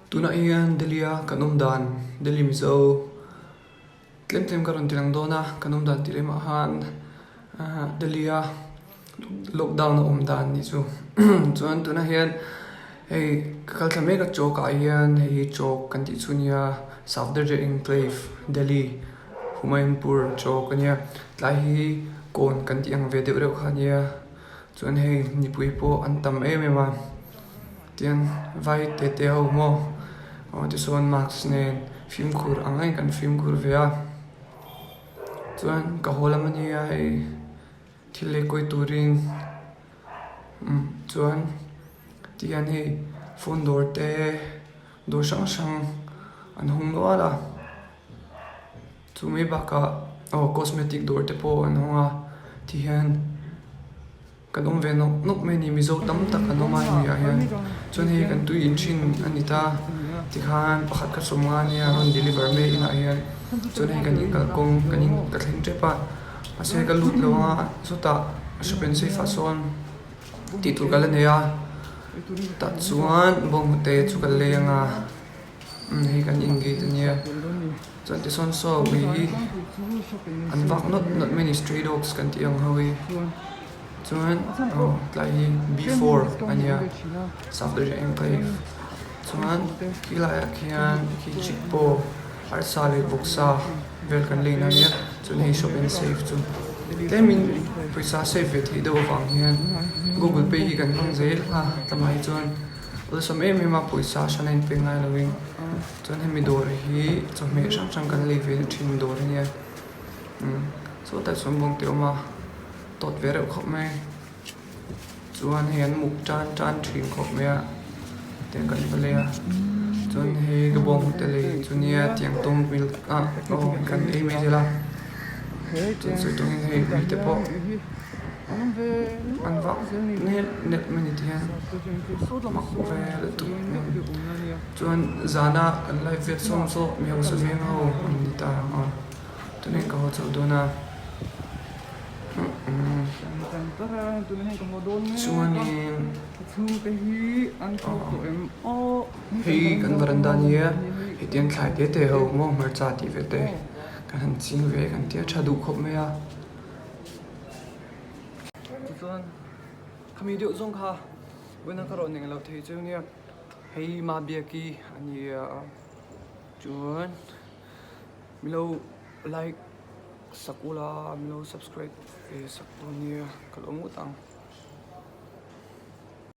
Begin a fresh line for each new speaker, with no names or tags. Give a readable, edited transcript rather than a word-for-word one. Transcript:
Tunah hian Delhi a kan awm dan Delhi Mizo tlem tlem ka rawn ti lang dawn a kan awm dan tih lemah khan ahh Delhi a lockdown a awm dan nih chu chuan tunah hian hei ka kal thla mek a chawk ah hian hei hi chawk kan tih chu nia Safdarjung Enclave Delhi Humayunpur chawk a nia tlai hi kawn kan tih ang ve deuh reuh kha a nia chuan hei mipui pawh an tam em em a. Tiang vai te te ho maw aw tichuan mask nen fimkhur ang reng kan fimkhur ve a chuan ka haw lam ania hei thil lei kawi turin umm chuan tihian hei phone dawr te dawr hrang hrang an hawng nual a chu mai bakah aw cosmetic dawr te pawh an hawng a tihian. Kan awm ve nawk nawk mai a ni, Mizo tam tak an awm a hemi ah hian chuan hei kan tui in thin a ni ta tikhan pakhat kha sawm nga ania rawn deliver mai inah hian chuan hei kan in kalkawng kan in ka thleng tep a mahse ka lut lo a chutah shop and safe ah sawn tih tur ka la nei a tah chuan bawnghnute chu ka lei anga hei kan in gate ania chuan tisawn saw ui hi an vak nawt nawt mai a ni stray dogs kan tih ang ho hi chuan aw tlai hi B four ania Safdarjung enclave chuan khilai ah khian khi chikpo arsa leh vawksa vel kan lei na ania chuan hei shop and save chu tlemin pawisa save ve theih deuh avang hian google pay hi kan hmang zel a tlangah hi chuan. Awlsam em em a pawisa hran a inpe ngai lovin chuan hemi dawr hi chawhmeh hrang hrang kan lei ve na thin dawr ania umm sawtah chuan bawng te a awm a tawt ve reuh khawp mai chuan hei an muk tan tan thin khawp mai a tiang kan va lei a chuan hei ka bawng te lei chu nia tiang tawng milk ah aw kan ei mai zel a chuan sawi tawngin hei ui te pawh. An vak nep nep mai ni tihian mak vel tuk mai chuan zana kan live vel sawm saw mi hausa veng ho an ni ta ang a tunah hian ka haw chauh dawn a chuanin hei kan varanda ania hetiang thlai te te ho maw hmarcha tih vel te kan han ching ve kan tia tha duh khawp mai a. Tichuan khami deuh zawng kha vawiin ka rawh ning loh thei chu nia hei ma biaki a ni a chuan milo like sak ula milo subscribe ve sak dawn nia ka lo ngawt ang.